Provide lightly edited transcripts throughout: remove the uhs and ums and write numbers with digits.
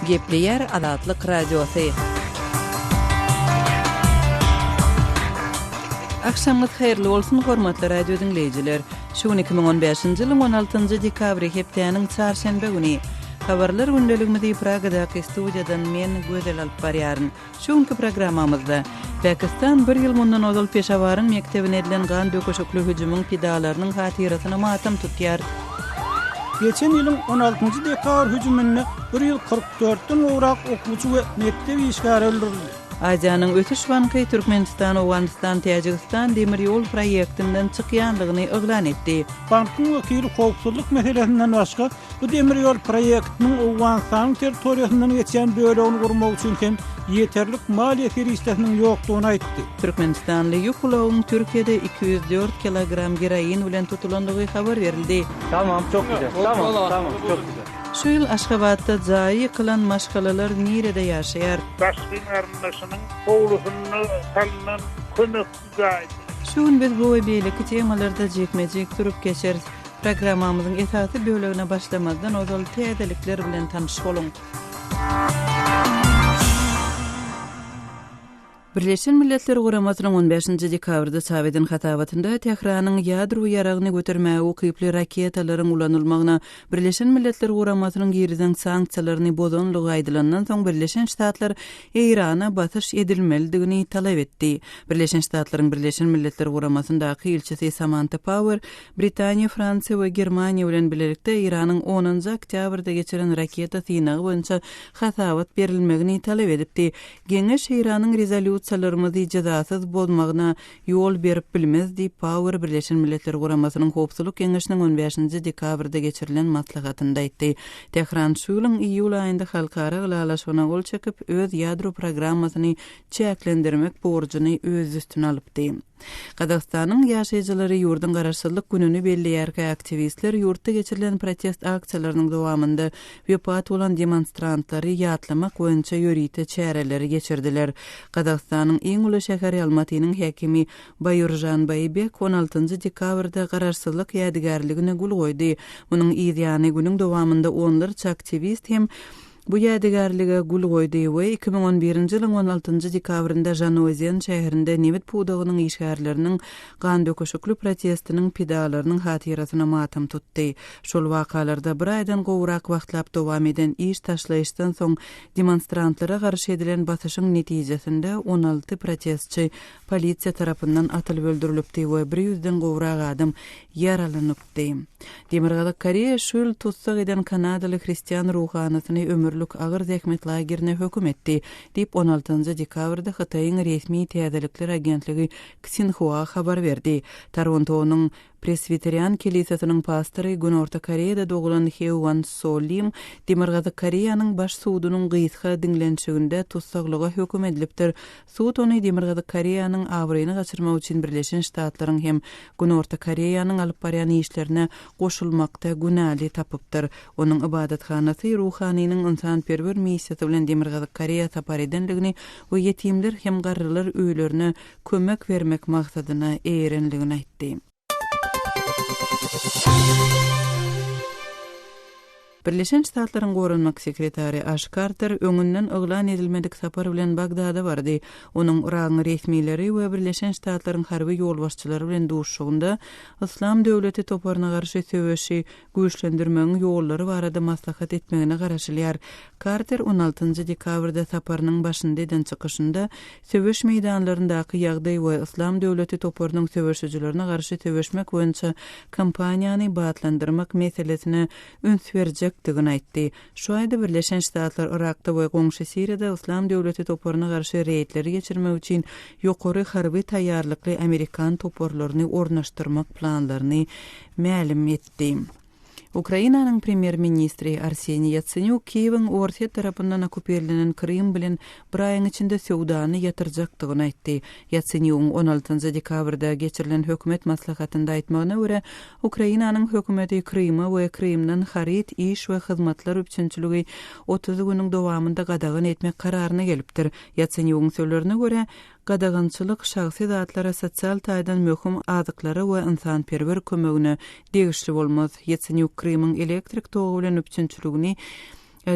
Gepleýär Azatlyk Radiosy. Agşamyňyz haýyrly bolsun, hormatly radio diňleýjiler! Şu gün 2015-nji ýylyň 16-njy dekabry, hepdäniň çarşenbe güni. Habarlar gündeligimizi Pragadaky studiýadan men, Gözel alyp barýaryn. Şu günki programmamyzda, Pakistan bir ýyl mundan ozal Peşawaryň mekdebine edilen gan döküşikli hüjümiň pidalarynyň hatyrasyna matam tutýar. Geçen ýylyň on altynjy dekabr hüjüminde 144 den gowrak okuwçy we mekdep işgäri öldürildi. Aziýanyň ösüş banky Türkmenistan-Owganystan-Täjigistan demir ýol proýektinden çykýandygyny yglan etdi. Bankyň wekili howpsuzlyk meselesinden başga, Bu demir ýol proýektiniň Owganystanyň territoriýasyndan geçýän bölegini gurmak üçin hem ýeterlik maliýe serişdesiniň ýokdugyny aýtdy. Türkmenistanly ýük ulagyň Türkiýede 204 kilogram geroin bilen tutulandygy habar berildi. Tamam çok güzel. Tamam tamam çok güzel. Şu ýyl Aşgabatda jaýy ýykylan maşgalalar nirede ýaşaýar? Daşgyn garyndaşynyň howlusynda salnan kömekçi jaýdy. Şu gün biz bu we beýleki temalarda jikme-jik durup geçeris. Programmamyzyň esasy bölegine başlamazdan ozal täzelikler bilen tanyş boluň. Birleşen Milletler Guramasynyň on bäşinji dekabrda çap eden hasabatynda Tähranyň ýadro ýaragyny götermäge ukyply raketalaryň ulanylmagyna Birleşen Milletler Guramasynyň girizen sanksiýalaryny bozanlygy aýdylandan soň Birleşen Ştatlar Eýrana basyş edilmelidigini talap etdi. Birleşen Ştatlaryň Birleşen Milletler Guramasyndaky ilçisi Samanta Power Britaniýa, Fransiýa we Germaniýa bilen bilelikde Eýranyň onunjy oktýabrda geçiren raketa synagy boýunça hasabat berilmegini talap edipdi. Geňeş Eýranyň rezolýusiýalarymyzy jezasyz bozmagyna ýol berip bilmez diýip, Power Birleşen Milletler Guramasynyň Howpsuzlyk Geňeşiniň on bäşinji dekabrda geçirilen maslahatynda aýtdy. Tähran şu ýylyň iýul aýynda halkara ylalaşygyna gol çekip, öz ýadro programmasyny çäklendirmek borjuny öz üstüne alypdy. Gazagystanyň ýaşaýjylary ýurduň Garaşsyzlyk gününi belleýärkä, aktiwistler ýurtda geçirilen protest aksiýalarynyň dowamynda wepat bolan demonstrantlary ýatlamak boýunça ýörite çäreleri geçirdiler. Gazagystanyň iň uly şäheri Almatynyň häkimi Baýuržan Baýbek on altynjy dekabrda Garaşsyzlyk ýadygärligine gül goýdy. Munuň yz ýany günüň dowamynda onlarça aktiwist hem Bu ýadygärlige gül goýdy we 2011-nji ýylyň on altynjy dekabrynda Žanaozen şäherinde nebit pudagynyň işgärleriniň gandöküşikli protestiniň pidalarynyň hatyrasyna matam tutdy. Şol wakalarda bir aýdan gowrak wagtlap dowam eden iş taşlaýyşdan soň demonstrantlara garşy edilen basyşyň netijesinde 16 protestçi polisiýa tarapyndan atylyp öldürilipdi we bir ýüzden gowrak adam ýaralanypdy. Demirgazyk Koreýa şu ýyl tussag eden kanadaly hristian ruhanysyny ömürlik agyr zähmet lagerine höküm etdi, diýip, on altynjy dekabrda Hytaýyň resmi täzelikler agentligi Ksinhua habar berdi. Torontonyň Preswiterian kelisesiniň pastory, Günorta Koreýada doglan Heuan So Lim Demirgazyk Koreýanyň Baş sudunyň gysga diňlenişiginde tussaglyga höküm edilipdir. Sud ony Demirgazyk Koreýanyň abraýyny gaçyrmak üçin Birleşen Ştatlaryň hem Günorta Koreýanyň alyp barýan işlerine goşulmakda günäli tapypdyr. Onuň ybadathanasy ruhanynyň ynsanperwer missiýasy bilen Demirgazyk Koreýa sapar edendigini we ýetimler hem garrylar öýlerine kömek bermek maksadyna eýerendigini aýtdy. Birleşen Ştatlaryň Goranmak sekretary Aş Karter öňünden yglan edilmedik sapar bilen Bagdada bardy. Onuň Yragyň resmileri we Birleşen Ştatlaryň harby ýolbaşçylary bilen duşuşygynda Yslam döwleti toparyna garşy söweşi güýçlendirmegiň ýollary barada maslahat etmegine garaşylýar. Karter on altynjy dekabrda saparynyň başynda eden çykyşynda söweş meýdanlaryndaky ýagdaý we Yslam döwleti toparynyň söweşijilerine garşy söweşmek boýunça kampaniýany batlandyrmak meselesine üns berjekdigini aýtdy. Şu aýda Birleşen Ştatlar Yrakda we goňşy Siriýada Yslam döwleti toparyna garşy reýdleri geçirmek üçin ýokary harby taýýarlykly amerikan toparlaryny ornaşdyrmak planlaryny mälim etdi. Ukrainanyň premýer-ministri Arseniý Ýatsenýuk Kiýewiň Orsýet tarapyndan okkupirlenen Krym bilen bir aýyň içinde söwdany ýatyrjakdygyny aýtdy. Ýatsenýugyň on altynjy dekabrda geçirilen hökümet maslahatynda aýtmagyna görä, Ukrainanyň hökümeti Kryma we Krymdan haryt, iş we hyzmatlar üpjünçiligi 30 günüň dowamynda gadagan etmek kararyna gelipdir. Ýatsenýugyň sözlerine görä, gadagançylyk şahsy zatlara, sosial taýdan möhüm azyklara we ynsanperwer kömegine degişli bolmaz. Ýatsenýuk Krymyň elektrik togy bilen üpjünçiligini.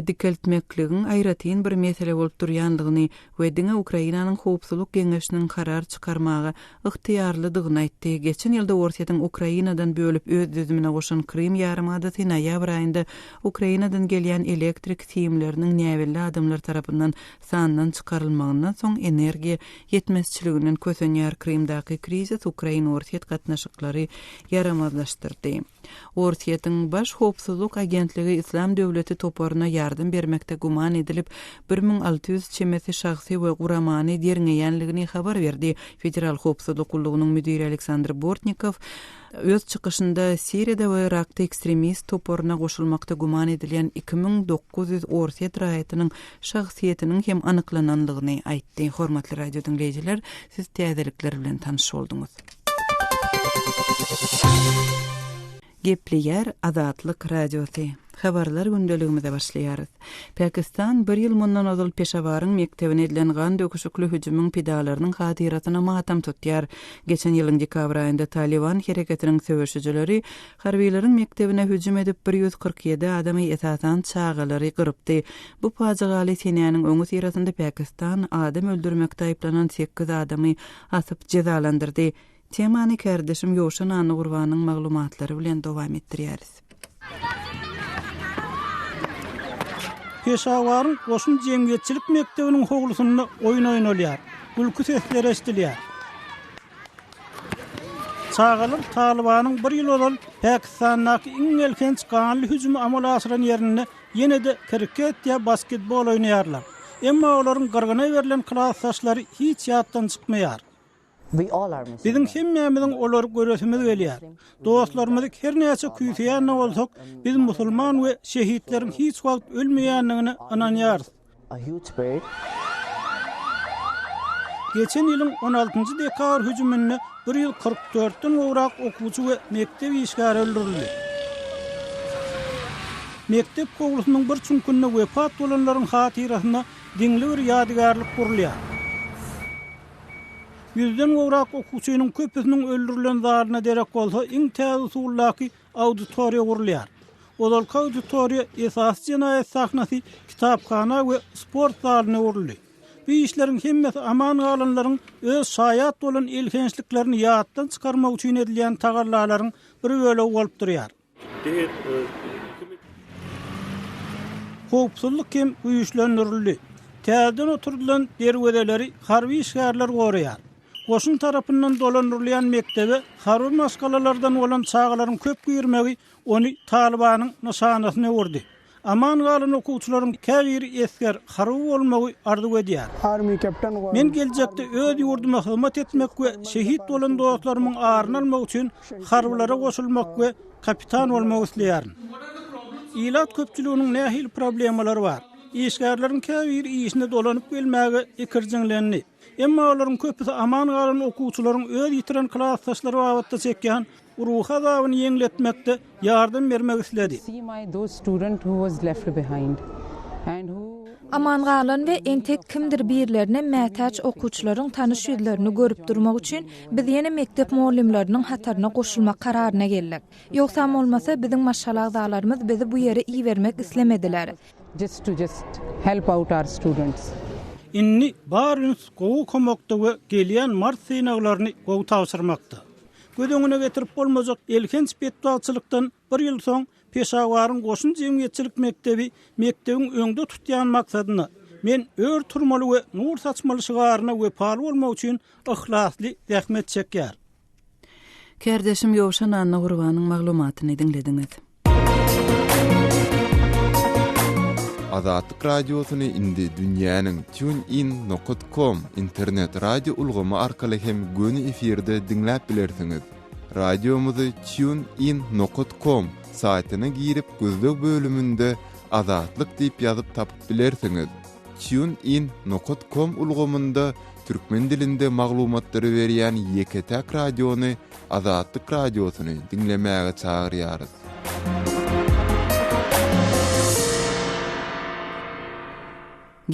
dikeltmekligiň aýratyn bir mesele bolup durýandygyny we diňe Ukrainanyň Howpsuzlyk Geňeşiniň karar çykarmaga ygtyýarlydygyny aýtdy. Geçen ýylda Orsýetiň Ukrainadan bölüp öz düzümine goşan Krym ýarymadasy noýabr aýynda Ukrainadan gelýän elektrik simleriniň näbelli adamlar tarapyndan sandan çykarylmagyndan soň energiýa ýetmezçiliginden kösenýär. Krymdaky krizis ukrain-orsýet gatnaşyklary ýaramazlaşdyrdy. Orsýetiň Baş howpsuzlyk agentligi Yslam döwleti toparyna ýardam bermekde güman edilip, 1600 çemesi şahsy we guramany derňeýänligini habar berdi. Federal howpsuzlyk gullugynyň müdiri Aleksandr Bortnikow öz çykyşynda Siriýada we Yrakda ekstremist toparyna goşulmakda güman edilýän 2900 orsýet raýatynyň şahsyýetiniň hem anyklananlygyny aýtdy. Hormatly radio diňleýjiler, siz täzelikler bilen tanyş bolduňyz. Gepleýär Azatlyk Radiosy. Habarlar gündeligimize başlaýarys. Pakistan bir ýyl mundan ozal Peşawaryň mekdebine edilen gan döküşikli hüjümiň pidalarynyň hatyrasyna matam tutýar. Geçen ýylyň dekabr aýynda Talyban hereketiniň söweşijileri harbylaryň mekdebine hüjüm edip, 147 adamy, esasan, çagalary gyrypdy. Bu pajygaly senäniň öňüsyrasynda Pakistan adam öldürmekde aýyplanan sekiz adamy asyp jezalandyrdy. Temany kärdeşim Ýowşan Annagurbanyň maglumatlary bilen dowam etdirýäris. Peşawaryň goşun jemgyýetçilik mekdebiniň howlusynda oýun oýnalýar, gülki sesleri eşidilýär. Çagalar Talybanyň bir ýyl ozal Pakistandaky iň elhenç ganly hüjümi amala aşyran ýerinde ýene-de kriket ýa basketbol oýnaýarlar. Emma olaryň gyrgyna berlen klasdaşlary hiç ýatdan çykmaýar. Biziň hemmämiziň olary göresimiz gelýär. Dostlarymyzy her näçe küýseýän-de bolsak, biz musulman we şehitleriň hiç wagt ölmeýändigine ynanýarys. Geçen ýylyň on altynjy dekabr hüjüminde 144-den gowrak okuwçy we mekdep işgäri öldürildi. Mekdep howlusynyň bir çüňkünde wepat bolanlaryň hatyrasyna diňli bir ýadygärlik gurulýar. Ýüzden gowrak okuwçynyň köpüsiniň öldürilen zalyna derek bolsa iň täze usuldaky auditoriýa gurulýar. Ozalky auditoriýa esasy jenaýat sahnasy kitaphana we sport zalyna öwrüldi. Bu işleriň hemmesi aman galanlaryň öz şaýat bolan elhençliklerini ýatdan çykarmak üçin edilýän tagallalaryň bir bölegi bolup durýar. Howpsuzlyk hem güýçlendirildi. Täzeden oturdylan derwezeleri harby işgärler goraýar. Goşun tarapyndan dolandyrylýan mekdebe harby maşgalalardan bolan çagalaryň köp girmegi ony Talybanyň nyşanasyna öwürdi. Aman galan okuwçylaryň käbiri esger, harby bolmagy arzuw edýär. Men geljekde öz ýurduma hyzmat etmek we şehit bolan dostlarymyň aryny almak üçin harbylara goşulmak we kapitan bolmak isleýärin. Ilat köpçüliginiň nähili problemalary bar? Işgärleriň käbiri işine dolanyp gelmäge ikirjiňlendi. Emma olaryň köpüsi aman galan okuwçylaryň öz ýitiren klasdaşlary babatda çekýän ruhy azabyny ýeňletmekde ýardam bermek isledi. Aman galan we entek kimdir birlerine mätäç okuwçylaryň tanyş ýüzlerini görüp durmak üçin biz ýene mekdep mugallymlarynyň hataryna goşulmak kararyna geldik. Ýogsam bolmasa, biziň maşgala agzalarymyz bizi bu ýere ibermek islemediler. Just to just help out our students. Indi bar üns gowy okamakda we gelýän mart synaglaryny gowy tabşyrmakda. Göz öňüne getirip bolmajak elhenç betbagtçylykdan bir ýyl soň Peşawaryň goşun jemgyýetçilik mekdebi mekdebiň öňde tutýan maksadyna, Men ör turmaly we nur saçmaly şygaryna wepaly bolmak üçin yhlasly zähmet çekýär. Kärdeşim Ýowşan Annagurbanyň maglumatyny diňlediňiz. Azatlyk Radiosyny indi dünýäniň TuneIn nokat com internet radio ulgamy arkaly hem göni efirde diňläp bilersiňiz. Radiomyzy TuneIn nokat com saýtyna girip gözleg bölüminde Azatlyk diýip ýazyp tapyp bilersiňiz. TuneIn nokat com ulgamynda türkmen dilinde maglumatlary berýän ýeke-täk radiony Azatlyk Radiosyny diňlemäge çagyrýarys.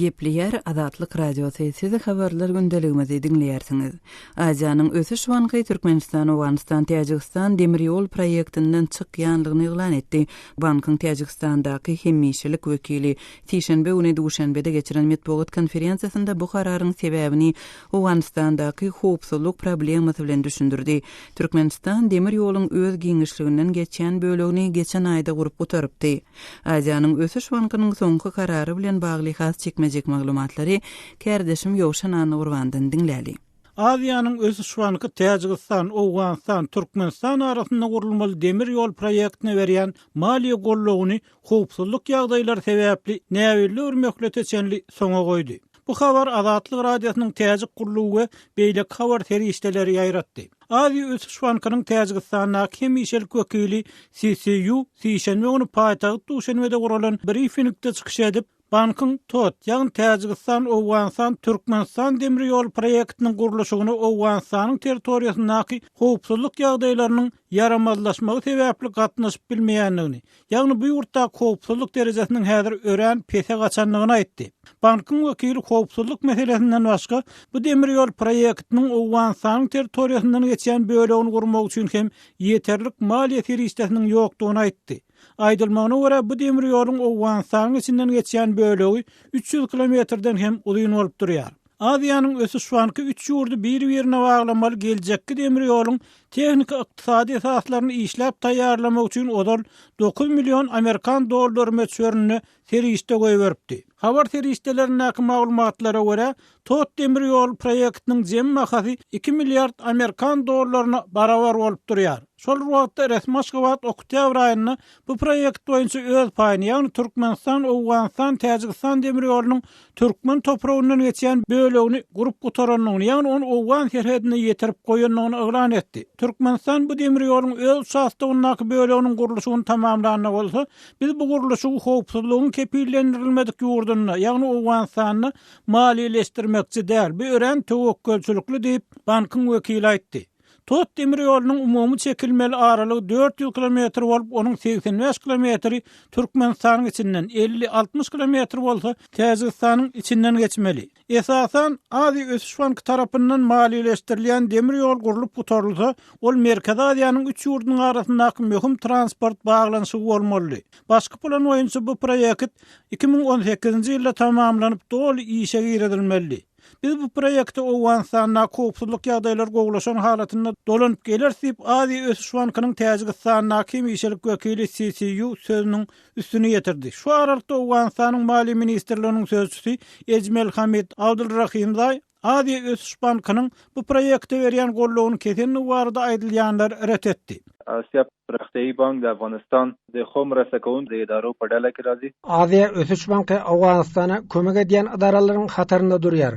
Gepleýär Azatlyk Radiosy, Siz habarlar gündeligimizi diňleýärsiňiz. Aziýanyň ösüş banky Türkmenistan-Owganystan-Täjigistan demir ýol proýektinden çykýanlygyny yglan etdi. Bankyň Täjigistandaky hemişelik wekili sişenbe güni Duşenbede geçiren metbugat konferensiýasynda bu kararyň sebäbini Owganystandaky howpsuzlyk problemasy bilen düşündirdi. Türkmenistan demir ýoluň öz giňişliginden geçýän bölegini geçen aýda gurup gutarypdy. Aziýanyň ösüş bankynyň soňky karary bilen bagly has jikme-jik maglumatlary kärdeşim Ýowşan Annagurbandan diňläli. Aziýanyň ösüş banky Täjigistan, Owganystan, Türkmenistan arasynda gurulmaly demir ýol proýektine berýän maliýe goldawyny howpsuzlyk ýagdaýlary sebäpli näbelli bir möhlete çenli soňa goýdy. Bu habar Azatlyk Radiosynyň Täjik gullugy we beýleki habar serişdeleri ýaýratdy. Aziýa ösüş bankynyň Täjigistandaky hemişelik wekili Si Si Ýu sişenbe güni paýtagt Duşenbede guralan brifingde çykyş edip, bankyň TOT, ýagny Täjigistan, Owganystan, Türkmenistan demir ýoly proýektiniň gurluşygyna Owganystanyň territoriýasyndaky howpsuzlyk ýagdaýlarynyň ýaramazlaşmagy sebäpli gatnaşyp bilmeýändigini, ýagny bu ýurtdaky howpsuzlyk derejesiniň häzir örän pese gaçandygyny aýtdy. Bankyň wekili howpsuzlyk meselesinden başga, bu demir ýol proýektiniň Owganystanyň territoriýasyndan geçýän bölegini gurmak üçin hem ýeterlik maliýe serişdesiniň ýokdugyny aýtdy. Aýdylmagyna görä, bu demir ýoluň Owganystanyň içinden geçýän bölegi 300 kilometrden hem uzyn bolup durýar. Aziýanyň ösüş banky üç ýurdy bir-birine baglamaly geljekki demir ýoluň Tehniki-ykdysady esaslaryny işläp taýýarlamak üçin ozal 9 million amerikan dollary möçberinde serişde goýberipdi. Habar serişdelerindäki maglumatlara görä, Tot demir ýoly proýektiniň jemi bahasy 2 milliard amerikan dollaryna barabar bolup durýar. Şol bir wagtda resmi Aşgabat oktýabr aýynda bu proýekt boýunça öz paýyny, ýagny Türkmenistan, Owganystan, Täjigistan demir ýolunyň türkmen topragyndan geçýän bölegini gurup gutarandygyny, ýagny ony owgan serhedine ýetirip goýandygyny yglan etdi. Türkmenistan bu demir ýoluň öz uçastogyndaky böleginiň gurluşygyny tamamlanda bolsa, biz bu gurluşygy howpsuzlygyň kepillendirilmedik ýurdunda, ýagny Owganystanda maliýeleşdirmekçi däl, bu örän töwekgelçilikli diýip, bankyň wekili aýtdy. Tot demir ýolunyň umumy çekilmeli aralygy 400 kilometr bolup, onuň 85 kilometri Türkmenistanyň içinden, 50-60 kilometr bolsa Täjigistanyň içinden geçmeli. Esasan, Aziýa ösüş banky tarapyndan maliýeleşdirilýän demir ýol gurlup gutarylsa, ol Merkezi Aziýanyň üç ýurdunyň arasyndaky möhüm transport baglanyşygy bolmalydy. Başky plan boýunça bu proýekt 2018-nji ýylda tamamlanyp, doly işe girizilmelidi. Biz bu proýekte Owganystandaky howpsuzlyk ýagdaýlary gowulaşan halatynda dolanyp geleris diýip, Aziýa ösüş bankynyň Täjigistandaky hemişelik wekili Si Si Ýu sözüniň üstüni ýetirdi. Şu aralykda Owganystanyň Maliýe ministrliginiň sözçüsi Ejmel Hamid Abdulrahimzaý Aziýa ösüş bankynyň bu proýekte berýän goldawyny kesendigi barada aýdylýanlary ret etdi. Aziýa پراختیايي بانک د افغانستان د ښو مرسته کوونکو ادارو په ډله کې راځي. Aziýa ösüş banky Owganystana kömek edýän ydaralaryň hatarynda durýar.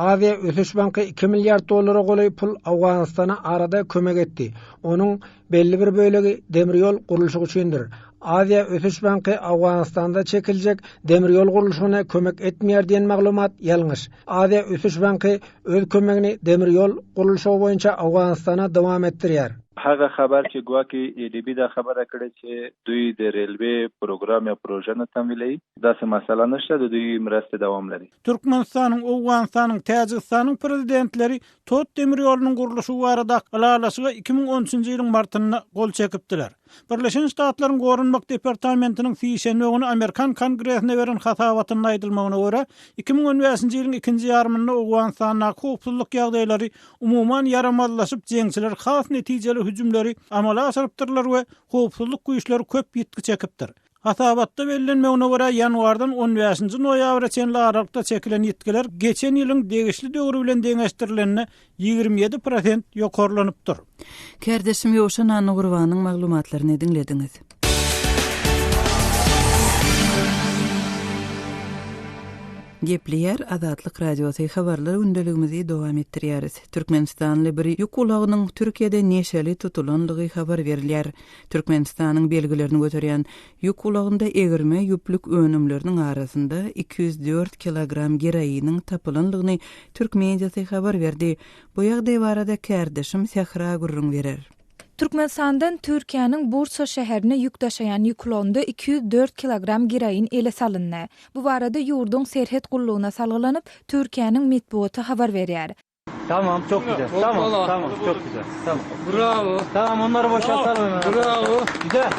Aziýa ösüş banky iki milliard dollara golaý pul Owganystana arada kömek etdi. Onuň belli bir bölegi demir ýol gurluşygy üçindir. Aziýa ösüş banky Owganystanda çekiljek demir ýol gurluşygyna kömek etmeýär diýen maglumat ýalňyş. Aziýa ösüş banky öz kömegini demir ýol gurluşygy boýunça Owganystana dowam etdirýär. هغه خبر چې ګواکې ای ډي بي دا خبره کړې چې دوی د ریلوې پروګرام یا پروژه نه تمویلوي، داسې مسله نشته، د دوی مرستې دوام لري. Türkmenistanyň, Owganystanyň, Täjigistanyň Prezidentleri Tot demir ýolunyň gurluşygy baradaky ylalaşyga 2013-nji ýylyň martynda gol çekipdiler. Birleşen Ştatlaryň Goranmak departamentiniň sişenbe güni amerikan Kongresine beren hasabatynda aýdylmagyna görä, 2015-nji ýylyň ikinji ýarymynda Owganystandaky howpsuzlyk ýagdaýlary umuman ýaramazlaşyp, jeňçiler has netijeli hüjümleri amala aşyrypdyrlar we howpsuzlyk güýçleri köp ýitgi çekipdir. Hasabatda bellenmegine görä, ýanwardan on bäşinji noýabra çenli aralykda çekilen ýitgiler geçen ýylyň degişli döwri bilen deňeşdirilende 27 prosent ýokarlanypdyr. Kärdeşim Ýowşan Annagurbanyň maglumatlaryny diňlediňiz. Gepleýär Azatlyk Radiosy habarlar gündeligimizi dowam etdirýäris. Türkmenistanly bir ýük ulagynyň Türkiýede neşeli tutulandygy habar berilýär. Türkmenistanyň belgilerini göterýän ýük ulagynda egirme ýüplük önümleriniň arasynda 204 kilogram geroiniň tapylandygyny türk mediasy habar berdi. Bu ýagdaý barada kärdeşim Sähra gürrüň berer. Türkmenistandan Türkiýäniň Bursa şäherine ýük daşaýan ýük ulagynda 204 kilogram geroin ele salyndy. Bu barada ýurduň serhet gullugyna salgylanyp, Türkiýäniň metbugaty habar berýär. Tamam çok güzel. Tamam tamam çok güzel. Tamam. Bravo. Tamam onları boşaltalım hemen. Bravo. Güzel.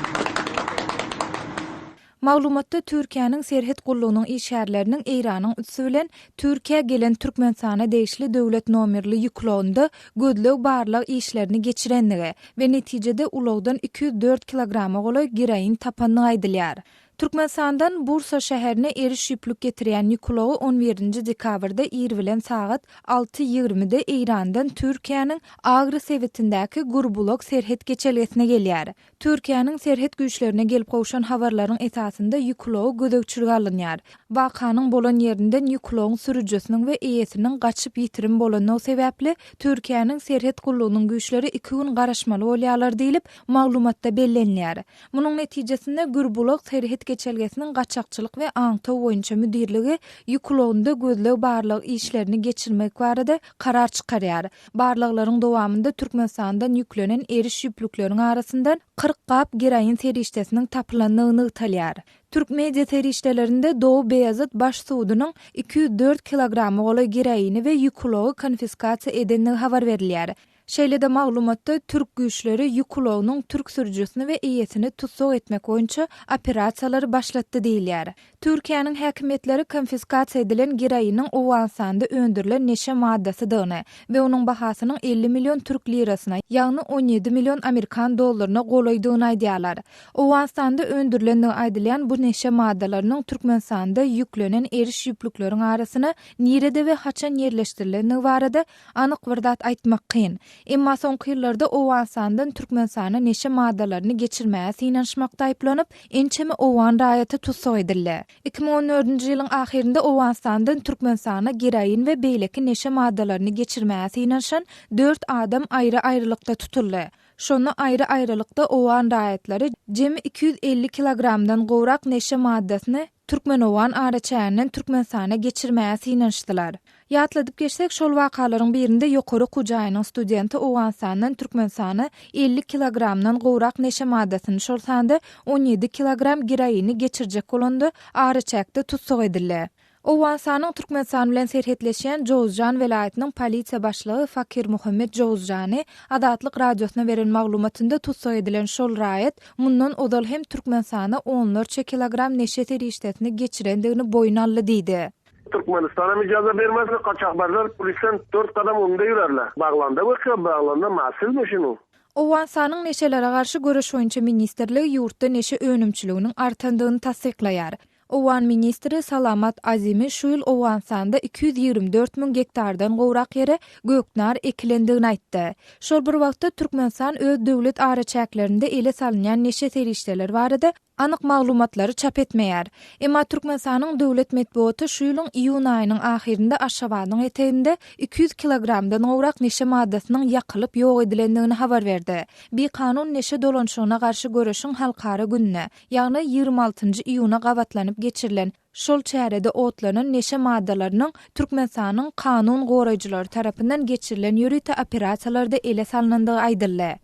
Maglumatda Türkiýäniň serhet gullugynyň işgärleriniň Eýranyň üsti bilen Türkiýä gelen Türkmenistana degişli döwlet nomerli ýük ulagynda gözleg-barlag işlerini geçirendigi we netijede ulagdan 204 kilograma golaý geroin tapandygy aýdylýar. Türkmenistandan Bursa şäherine eriş ýüplük getirýän ýük ulagy on birinji dekabrda ir bilen sagat alty ýigrimide Eýrandan Türkiýäniň Agry sebitindäki Gürbulak serhet geçelgesine gelýär. Türkiýäniň serhet güýçlerine gelip gowşan habarlaryň esasynda ýük ulagy gözegçilige alynýar. Wakanyň bolan ýerinden ýük ulagyň sürüjisiniň we eýesiniň gaçyp ýitirim bolandygy sebäpli, Türkiýäniň serhet gullugynyň güýçleri iki gün garaşmaly bolýarlar diýlip, maglumatda bellenilýär. Munuň netijesinde Gürbulak serhet geçelgesiniň gaçakçylyk we aňtaw boýunça müdirligi ýük ulagynda gözleg-barlag işlerini geçirmek barada karar çykarýar. Barlaglaryň dowamynda Türkmenistandan ýüklenen eriş ýüplükleriň arasyndan 40 gap geroin serişdesiniň tapylandygy nygtalýar. Türk media serişdelerinde Doğu Beyazıt baş sudunyň 204 kilograma golaý geroini we ýük ulagy konfiskasiýa edendigi habar berilýär. Şeýle-de maglumatda türk güýçleri ýük ulagynyň türk sürüjisini we eýesini tussag etmek boýunça operasiýalary başlatdy diýilýär. Türkiýäniň häkimiýetleri konfiskasiýa edilen geroiniň Owganystanda öndürilen neşe maddasydygyny we onuň bahasynyň 50 million türk lirasyna, ýagny 17 million amerikan dollaryna golaýdygyny aýdýarlar. Owganystanda öndürilendigi aýdylýan bu neşe maddalarynyň Türkmenistanda ýüklenen eriş ýüplükleriň arasyna nirede we haçan ýerleşdirilendigi barada Anyk bir zat aýtmak kyn. Emma soňky ýyllarda Owganystandan Türkmenistana neşe maddalaryny geçirmäge synanyşmakda aýyplanyp, ençeme owgan raýaty tussag edildi. 2014-nji ýylyň ahyrynda Owganystandan Türkmenistana geroin we beýleki neşe maddalaryny geçirmäge synanyşan dört adam aýry-aýrylykda tutuldy. Şonda aýry-aýrylykda owgan raýatlary jemi 250 kilogramdan gowrak neşe maddasyny türkmen-owgan araçäginden Türkmenistana geçirmäge synanyşdylar. Ýatladyp geçsek, şol wakalaryň birinde ýokary okuw jaýynyň studenti Owganystandan Türkmenistana 50 kilogramdan gowrak neşe maddasyny, şol sanda 17 kilogram geroini geçirjek bolanda araçäkde tussag edildi. Owganystanyň Türkmenistan bilen serhetleşýän Jowuzjan welaýatynyň polisiýa başlygy Fakirmuhammet Jowuzjany Azatlyk Radiosyna beren maglumatynda tussag edilen şol raýat mundan ozal hem Türkmenistana onlarça kilogram neşe serişdesini geçirendigini boýun aldy diýdi. Türkmenistana ijaza bermezler, gaçakbazlar polisden dört gadam öňde ýörerler. Baglanda görkezip, baglanda masylmy şunuň? Owganystanyň Neşelere garşy göreş boýunça ministrligi ýurtda neşe önümçiliginiň artandygyny tassyklaýar. Owgan ministri Salamat Azimi şu ýyl Owganystanda 224 müň gektardan gowrak ýere göknar ekilendigini aýtdy. Şol bir wagtda, Türkmenistan öz döwlet araçäklerinde ele salynýan neşe serişdeleri barada anyk maglumatlary çap etmeýär. Emma Türkmenistanyň döwlet metbugaty şu ýylyň iýun aýynyň ahyrynda Aşgabadyň eteginde 200 kilogramdan gowrak neşe maddasynyň ýakylyp ýok edilendigini habar berdi. Bikanun neşe dolanyşygyna garşy göreşiň halkara gününe, ýagny 26-njy iýuna gabatlanyp geçirilen şol çärede otlanan neşe maddalarynyň Türkmenistanyň kanun goraýjylary tarapyndan geçirilen ýörite operasiýalarda ele salnandygy aýdyldy.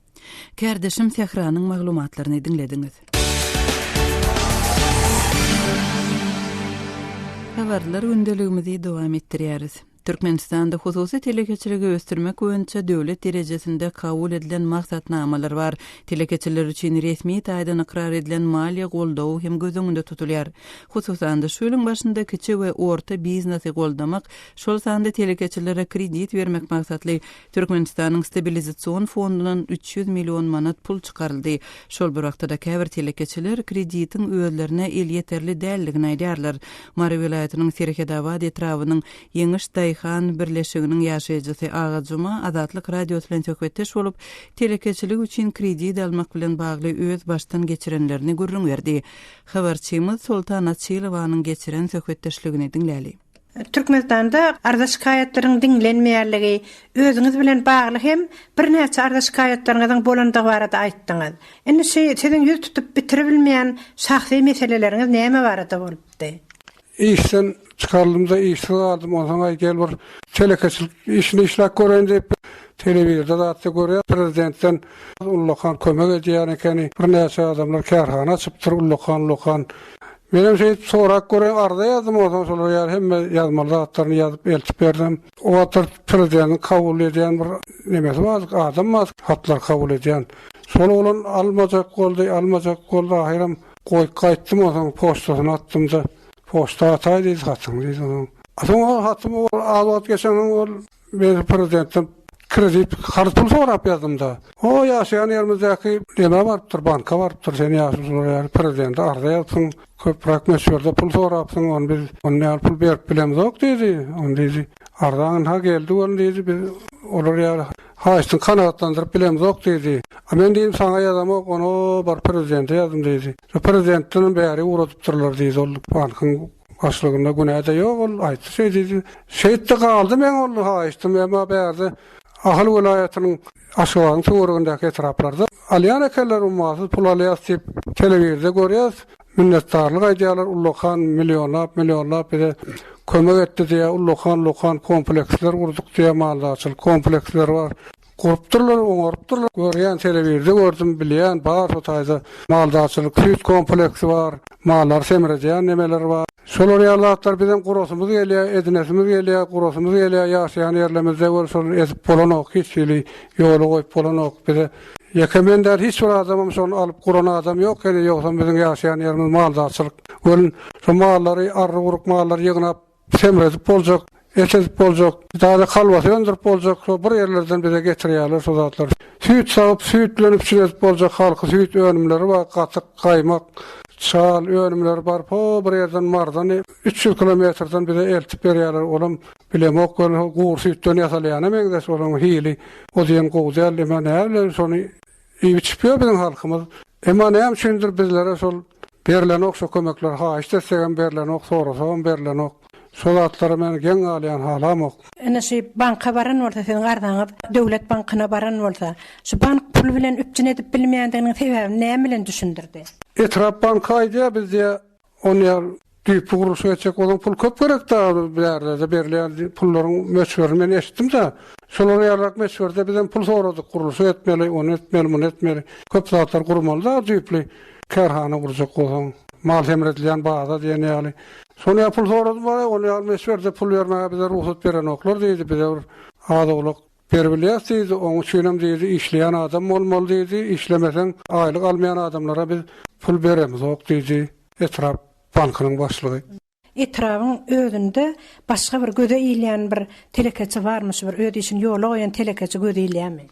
Kärdeşim Sähranyň maglumatlaryny diňlediňiz. Habarlar gündeligimizi dowam etdirýäris. Türkmenistanda hususy telekeçiligi ösdürmek boýunça döwlet derejesinde kabul edilen maksatnamalar bar. Telekeçiler üçin resmi taýdan ykrar edilen maliýe goldawy hem göz öňünde tutulýar. Hususan-da, şu ýylyň başynda kiçi we orta biznesi goldamak, şol sanda telekeçilere kredit bermek maksatly Türkmenistanyň Stabilizasion fondundan 300 million manat pul çykaryldy. Şol bir wagtda-da käbir telekeçiler kreditiň özlerine elýeterli däldigini aýdýarlar. Mary welaýatynyň Serhetabat etrabynyň Ýeňiş daýhan birleşiginiň ýaşaýjysy Aga Juma Azatlyk Radiosy bilen söhbetdeş bolup, telekeçilik üçin kredit almak bilen bagly öz başdan geçirenlerini gürrüň berdi. Habarçymyz Soltan Açylowanyň geçiren söhbetdeşligini diňläli. Türkmenistanda arza-şikaýatlaryň diňlenmeýänligi, özüňiz bilen bagly hem birnäçe arza-şikaýatlaryňyzyň bolandygy barada aýtdyňyz. Indi şu siziň ýüz tutup bitiribilmeýän şahsy meseleleriňiz näme barada bolupdy? Işden çykaryldym-da işsiz galdym. Onsoň aý gel bir telekeçilik işini işläp göreýin diýip, telewizorda zatda görýän prezidentden ullakan kömek edýän ekeni. Birnäçe adamlar kärhana açypdyr ullakan-ullakan. Menem şeýdip sorap göreýin, arza ýazdym onsoň şolar ýaly hemme ýazmaly zatlaryny ýazyp eltip berdim. O wagtlar prezidentiň kabul edýän bir nemesi bardy, adam bardy, hatlar kabul edýän. Şol oglan almajak boldy, almajak boldy, ahyram Goýup gaýtdym onsoň poçtasyny atdym-da, poçta ataý diýdi hatyňy diýdi onsoň. Soň ol hatymy ol az wagt geçensoň ol men prezidentden kredit karz pul sorap ýazdym-da. O ýaşaýan ýerimizdäki nämä barypdyr, banka barypdyr, sen ýaşulular ýaly prezidente arza ýazypsyň, köpräk möçberde pul sorapsyň, ony biz onda ýaly pul berip bilemzok diýdi. Ony diýdi, arzaň ynha geldi welin diýdi, biz olar ýaly Haýyşyny kanagatlandyryp bilemzok diýdi. A men diýdim, saňa ýazamok, ony o bar prezidente ýazdym diýdi. Şo prezidentdenem bäri ugradypdyrlar diýdi, ol bankyň başlygynda günä-de ýok, ol aýtdy şeý diýdi. Şeýtdi galdy meň ol haýyştym, emma bärde Ahal welaýatynyň Aşgabadyň töweregindäki etraplarda alýan ekenler ummasyz pul alýas diýip telewizorda görýäs. Minnetdarlyk aýdýarlar, ullakan millionlap, millionlap bize kömek etdi diýýär, ullakan-ullakan kompleksler gurduk diýýär, maldarçylyk kompleksleri bar. Gurupdyrlar, oňarypdyrlar. Görýän, telewizorda gördüm, bilýän, bar şo taýda maldarçylyk, süýt kompleksi bar, mallary semredýän nemeler bar. Şolar ýaly zatlar bizem gurasymyz gelýär, edinesimiz gelýär, gurasymyz gelýär, ýaşaýan ýerlerimizde welin şony edip bolanok, hiç hili ýola goýup bolanok. Bize Ýeke men däl, hiç bir adamam şony alyp guran adam ýok heniz, ýogsam biziň ýaşaýan ýerimiz maldarçylyk. Welin, şo mallary, arry-guruk mallary ýygnap, semredip boljak, et edip boljak, taze kolbasa öndürip boljak, şo bir ýerlerden bize getirýärler şo zatlary. Süýt sagyp, süýt bilen üpjün edip boljak halky süýt önümleri bar, gatyk, gaýmak, çal önümleri bar, ho bir ýerden Marydan 300 kilometrden bize eltip berýärler, olam Bilemok welin hol gury süýtden ýasalýana meňzeş olaň hili o diýen gowy däl emma näbileýin şony iýip içip ýör biziň halkymyz emma näme üçindir bizlere şol berlenok şo kömekler haýyşt etsegem berlenok sorasagam berlenok şo zatlara men geň galýan halamok. Ine şu banka baran bolsa siziň arzaňyz döwlet bankyna baran bolsa şu bank pul bilen üpjün edip bilmeýändiginiň sebäbini näme bilen düşündirdi? Etrap banky aýdýar biz diýýär Ony düýpli gurluşyk etjek bolsaň pul köp gerek da bärlerde berilýän pullaryň möçberini men eşitdim-de. Şolar ýalyrak möçberde bizem pul soradyk, gurluşyk etmeli, ony etmeli, muny etmeli. Köp zatlar gurmaly da düýpli kärhana gurjak bolsaň, mal semredilýän baza diýen ýaly. Şony ýa pul soradym bar, ony ýaly möçberde pul bermäge bize rugsat berenoklar diýdi, bize bir az-owlak Beribilýäs diýdi, oň üçinem diýdi, işleýän adam bolmaly diýdi, işlemeseň aýlyk almaýan adamlara biz pul beremizok diýdi, etrap bankynyň başlygy. Etrabyň özünde başga bir göze ilýän bir telekeçi barmy, şu bir öz işini ýola goýan telekeçi göze ilýärmi?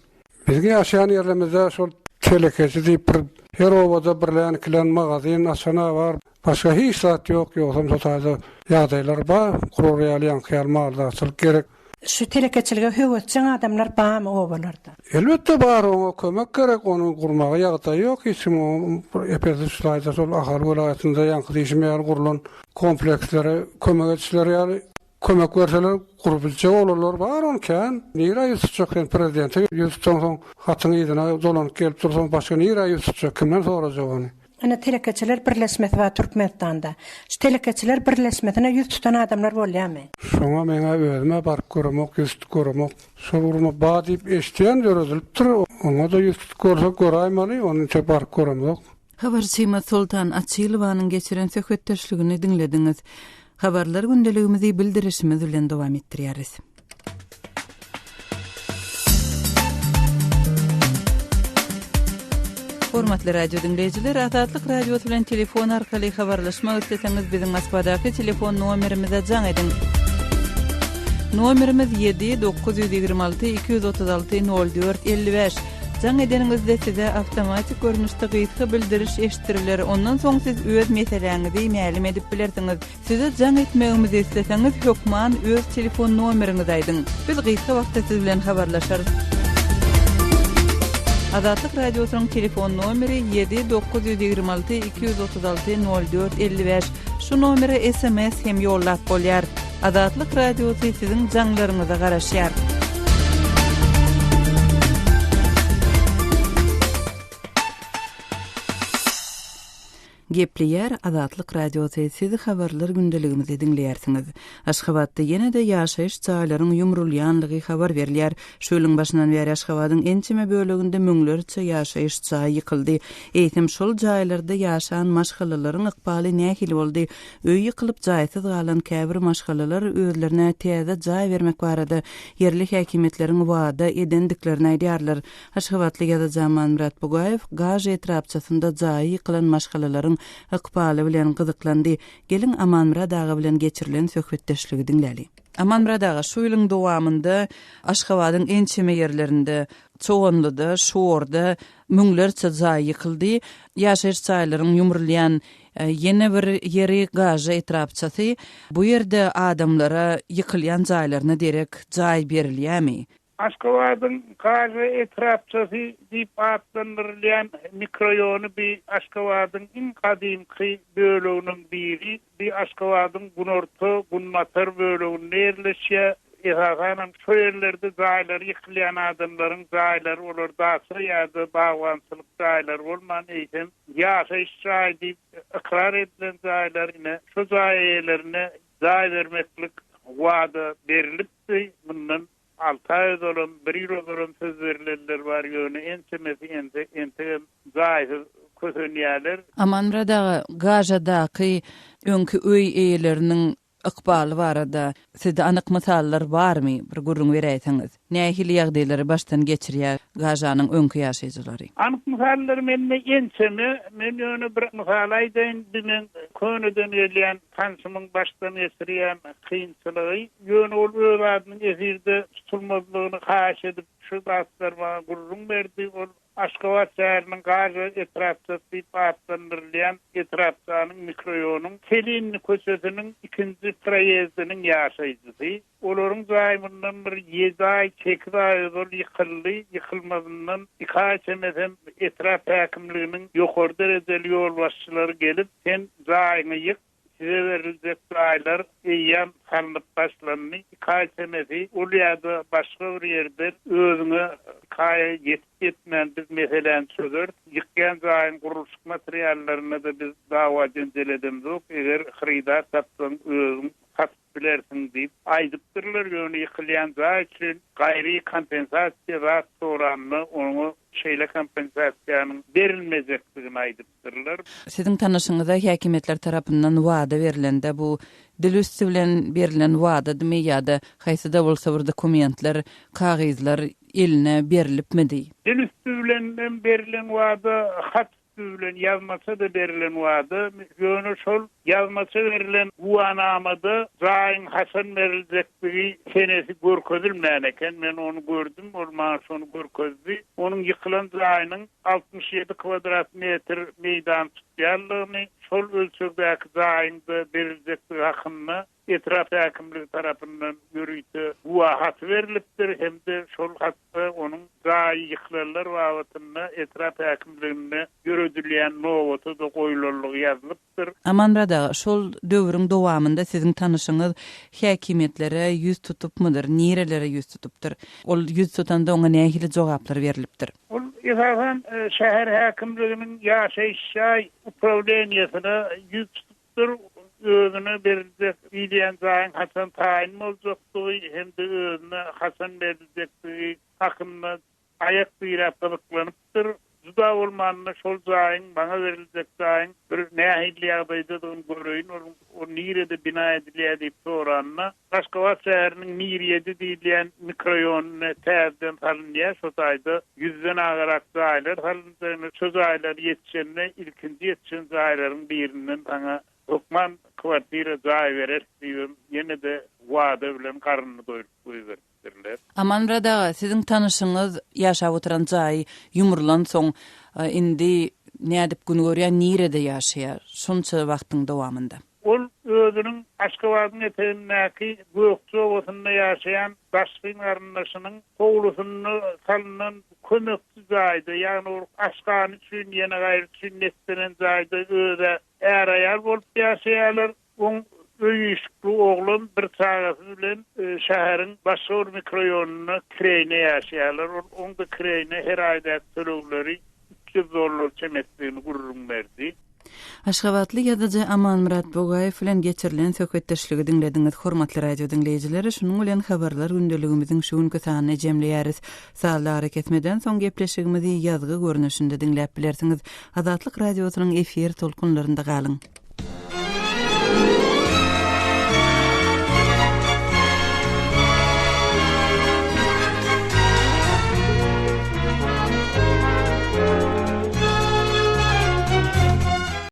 Biziň ýaşaýan ýerlerimizde şol telekeçi diýip bir her obada birlän-ikilän magazin açan-a bar. Başga hiç zat ýok, ýogsam şo taýda ýagdaýlar bar, gurar ýaly ýaňky ýaly maldarçylyk gerek. Şu telekeçilige höwesjeň adamlar barmy obalarda? Elbetde bar, oňa kömek gerek, ony gurmaga ýagdaýy ýok hiç kimiň, oňa bir epesi şu taýda şol Ahal welaýatynda ýaňky diýşim ýaly gurlan komplekslere kömek edişleri ýaly kömek berseler gurup biljek oglanlar bar ony kän. Nirä ýüz tutjak sen prezidente ýüz tutsaň soň hatyň yzyna dolanyp gelip dursaň başga nirä ýüz tutjak kimden sorajak ony. Ine telekeçiler birleşmesi bar Türkmenistanda. Şu telekeçiler birleşmesine ýüz tutan adamlar bolýamy? Şoňa meňä özümä baryp göremok ýüz tutup göremok. Şol gurama bar diýip eşidýän döredilipdir. Oňa-da ýüz tutup görsek göräýmeli, ony entek baryp göremzok. Habarçymyz Soltan Açylowanyň geçiren söhbetdeşligini diňlediňiz. Habarlar gündeligimizi bildirişimiz bilen dowam etdirýäris. Hormatly radio diňleýjiler, Azatlyk Radiosy bilen telefon arkaly habarlaşmak isleseňiz, biziň Moskwadaky telefon nomerimize jaň ediň. Nomerimiz 7 926 236 04 55. Jaň edeniňizde size awtomatik görnüşde gysga bildiriş eşitdiriler, ondan soň siz öz meseläňizi mälim edip bilersiňiz. Size jaň etmegimizi isleseňiz hökman öz telefon nomeriňizi aýdyň. Biz gysga wagtda siz bilen habarlaşarys. Azatlyk Radiosynyň telefon nomeri 7 926 236 04 55. Şu nomere sms hem ýollap bolýar. Azatlyk Radiosy siziň jaňlaryňyza garaşýar. Gepleýär Azatlyk Radiosy, siz habarlar gündeligimizi diňleýärsiňiz. Aşgabatda ýene-de ýaşaýyş jaýlaryň ýumrulýanlygy habar berilýär. Şu ýylyň başyndan bäri Aşgabadyň ençeme böleginde müňlerçe ýaşaýyş jaýy ýykyldy. Eýsem, şol jaýlarda ýaşan maşgalalaryň ykbaly nähili boldy? Öýi ýykylyp, jaýsyz galan käbir maşgalalar özlerine täze jaý bermek barada ýerli häkimiýetleriň wada edendiklerini aýdýarlar. Aşgabatly ýazyjy Amanmyrat Bugaýew Gaž etrapçasynda jaýy ýykylan maşgalalaryň ykbaly bilen gyzyklandy. Geliň, Amanmyrat aga bilen geçirilen söhbetdeşligi diňläli. Amanmyrat aga, şu ýylyň dowamynda Aşgabadyň ençeme ýerlerinde, Çoganlyda, Şorda müňlerçe jaý ýykyldy. Ýaşaýyş jaýlaryň ýumrulýan ýene bir ýeri Gaža etrapçasy. Bu ýerde adamlara ýykylýan jaýlaryna derek jaý berilýärmi? Aşgabadyň Gaža etrapçasy diýip atlandyrylýan mikroýony bi Aşgabadyň iň gadymky böleginiň biri. Bi Aşgabadyň günorta-günbatar böleginde ýerleşýär. Esasanam şo ýerlerde jaýlary ýykylýan adamlaryň jaýlary olar daça ýa-da bagbançylyk jaýlary bolman eýsem ýaşaýyş jaýy diýip ykrar edilen jaýlar ine şo jaý eýelerine jaý bermeklik wada berlipdi. Mundan Alty aý ozalam, bir ýyl ozalam söz berlenler bar, ýöne ençemesi entegem jaýsyz kösenýärler. Amanmyrat aga, Gažadaky öňki öý eýeleriniň ykbaly barada sizde anyk mysallar barmy, bir gürrüň beräýseňiz? Nähili ýagdaýlary başdan geçirýär Gažanyň öňki ýaşaýjylary? Anyk mysallar mende ençeme, men ýöne bir mysal aýdaýyn, bi meň köneden gelýän Tanşymyň başdan geçirýän kynçylygy, ýöne ol öz adynyň efirde tutulmazlygyny haýyş edip, şu zatlary maňa gürrüň berdi. Ol Aşgabat şäheriniň Gaža etrapçasy diýip atlandyrylýan etrapçanyň mikroýonyň Kelinni köçesiniň ikinji proýezdiniň ýaşaýjysy. Olaryň jaýy mundan bir ýedi aý, sekiz aý ozal ýykyldy. Ýykylmazyndan iki aý çemesem etrap häkimliginiň ýokary derejeli ýolbaşçylary gelip, Sen jaýyňy ýyk, size beriljek jaýlar eýýäm salnyp başlandy. Iki aý çemesi ol ýa-da başga bir ýerden özüňe iki aýa ýetip-ýetmän biz meseläni çözeris. Ýykýan jaýyň gurluşyk materiallaryna-da biz dawa-jenjel edemzok. Eger hyrydar tapsaň özüň satyp bilersiň diýip aýdypdyrlar, ýöne ýykylýan jaý üçin gaýry kompensasiýa zat soranda oňa şeýle kompensasiýanyň berilmejekdigini aýdypdyrlar. Siziň tanyşyňyza häkimiýetler tarapyndan wada berlende bu dil üsti bilen berlen wadadymy ýa-da haýsy-da bolsa bir dokumentler, kagyzlar eline berlipmidi? Dil üsti bilen berlen wada hat üsti bilen ýazmaça-da berlen wada, ýöne şol ýazmaça berlen güwanamada jaýyň haçan beriljekdigi senesi görkezilmän eken. Men ony gördüm, ol maňa şony görkezdi. Onuň ýykylan jaýynyň 67 kwadrat metr meýdan tutýanlygyny, şol ölçegdäki jaýyň-da beriljekdigi hakynda Etrap häkimligi tarapyndan ýörite güwa haty berlipdir hem-de şol hatda onuň jaýy ýykylanlar babatynda etrap häkimliginde ýöredilýän nobata-da goýlanlygy ýazylypdyr. Amanmyrat aga, şol döwrüň dowamynda siziň tanyşyňyz häkimiýetlere ýüz tutupmydyr, nirelere ýüz tutupdyr? Ol ýüz tutanda oňa nähili jogaplar berlipdir? Ol, esasan, şäher häkimliginiň ýaşaýyş jaý uprawleniýesine ýüz tutup Bir özüne beriljek diýilýän jaýyň haçan taýyn boljakdygy hem-de özüne haçan beriljekdigi hakynda aýak diräp gyzyklanypdyr. Juda bolmanda şol jaýyň, maňa beriljek jaýyň bir nähili ýagdaýdadygyny göreýin, ol nirede bina edilýär diýip soranda, Aşgabat şäheriniň Mir ýedi diýilýän mikroýonynda täzeden salynýar. Şo taýda ýüzden agarak jaýlar salynjagyny, şo jaýlar ýetişende ilkinji ýetişen jaýlaryň birinden saňa hökman kwartira jaý bereris diýibem ýene-de wada bilen garnyny doýrup goýberipdirler. Amanmyrat aga, siziň tanyşyňyz ýaşap oturan jaýy ýumrulansoň indi nädip gün görýär, nirede ýaşaýar şonça wagtyň dowamynda? Ol özüniň Aşgabadyň etegindäki Gökje obasynda ýaşaýan daşgyn garyndaşynyň howlusynda salnan kömekçi jaýda, ýagny ol aşhana üçin, ýene gaýry üçin netlenen jaýda öz-ä är-aýal bolup ýaşaýarlar. Oň öý-işikli oglam bir çagasy bilen şäheriň başga bir mikroýonynda kireýine ýaşaýarlar. Ol oň-da kireýine her aýdaky tölegleri 300 dollar çemesidigini gürrüň berdi. Aşgabatly ýazyjy Amanmyrat Bugaýew bilen geçirilen söhbetdeşligi diňlediňiz. Hormatly radio diňleýjiler, şunuň bilen Habarlar gündeligimiziň şu günki sanyny jemleýäris. Sazly arakesmeden soň gepleşigimizi ýazgy görnüşinde diňläp bilersiňiz. Azatlyk Radiosynyň efir tolkunlarynda galyň!